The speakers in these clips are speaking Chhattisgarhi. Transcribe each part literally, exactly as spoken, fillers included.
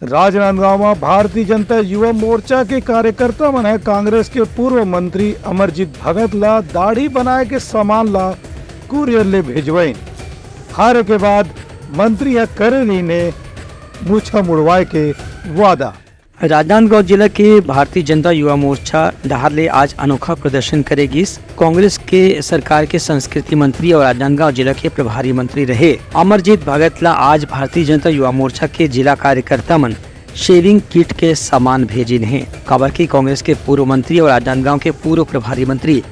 राजनांदगांव म भारतीय जनता युवा मोर्चा के कार्यकर्ता मन ह कांग्रेस के पूर्व मंत्री अमरजीत भगत ला दाढ़ी बनाए के सामान ला कुरियर ले भेजवाइन। हारे के बाद मंत्री ह करे रहिन हे मुछा मुड़वाए के वादा। राजनांदगांव जिला के भारतीय जनता युवा मोर्चा डहार ले आज अनोखा प्रदर्शन करे गिस। कांग्रेस के सरकार के संस्कृति मंत्री और राजनांदगांव जिला के प्रभारी मंत्री रहे अमरजीत भगत ला आज भारतीय जनता युवा मोर्चा के जिला कार्यकर्ता मन शेविंग किट के सामान भेजिन हे, काबर कि कांग्रेस के पूर्व मंत्री और राजनांदगांव के पूर्व प्रभारी मंत्री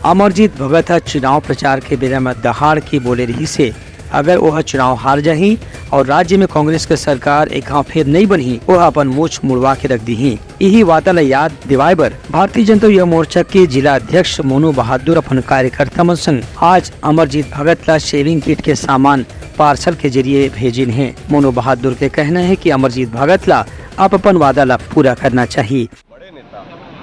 अमरजीत भगत ह चुनाव प्रचार के बेरा म दहाड़ के बोले रहिस हे, अगर ओह चुनाव हार जाही और राज्य में कांग्रेस के सरकार एक घाव फेर नइ बनही, ओह अपन मुछ मुड़वा के रख दीही। इही वादा ल याद दिवाए बर भारतीय जनता युवा मोर्चा के जिला अध्यक्ष मोनू बहादुर अपन कार्यकर्ता मन संग आज अमरजीत भगत ला शेविंग किट के सामान पार्सल के जरिए भेजिन हे। मोनू बहादुर के कहना हे कि अमरजीत भगत ला अब अपन वादा ला पूरा करना चाहिए।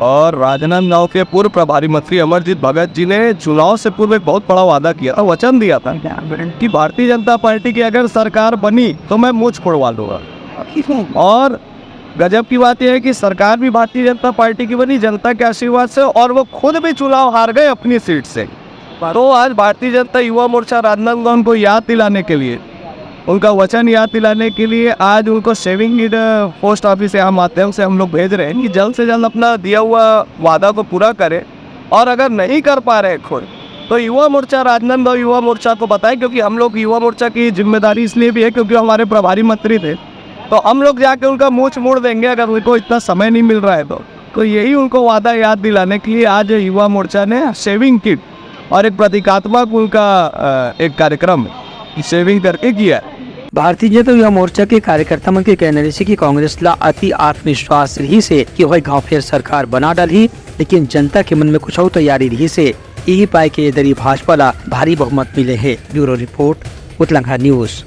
और राजनांदगांव के पूर्व प्रभारी मंत्री अमरजीत भगत जी ने चुनाव से पूर्व एक बहुत बड़ा वादा किया था, वचन दिया था कि भारतीय जनता पार्टी की अगर सरकार बनी तो मैं मुछ मुड़वा लूंगा। और गजब की बात यह है कि सरकार भी भारतीय जनता पार्टी की बनी, जनता के आशीर्वाद से, और वो खुद भी चुनाव हार गए अपनी सीट से। तो आज भारतीय जनता युवा मोर्चा राजनांदगांव को याद दिलाने के लिए, उनका वचन याद दिलाने के लिए आज उनको शेविंग किट पोस्ट ऑफिस या माध्यम से हम लोग भेज रहे हैं कि जल्द से जल्द अपना दिया हुआ वादा को पूरा करें, और अगर नहीं कर पा रहे खुद तो युवा मोर्चा राजनांदगांव युवा मोर्चा को बताएं, क्योंकि हम लोग युवा मोर्चा की जिम्मेदारी इसलिए भी है क्योंकि हमारे प्रभारी मंत्री थे, तो हम लोग जाके उनका मुछ मुड़ देंगे अगर उनको इतना समय नहीं मिल रहा है तो। तो यही उनको वादा याद दिलाने के लिए आज युवा मोर्चा ने शेविंग किट और एक प्रतीकात्मक उनका अ, एक कार्यक्रम शेविंग करके किया है। भारतीय जनता युवा मोर्चा के कार्यकर्ता मन के कहना रहिसे कि कांग्रेस ला अति आत्मविश्वास रहिसे कि ओह गांव फेर सरकार बना डालही, लेकिन जनता के मन में कुछ अउ तैयारी रहिसे। इही पाए के दरी भाजपा ला भारी बहुमत मिले हे। Bureau report, Utlangha news.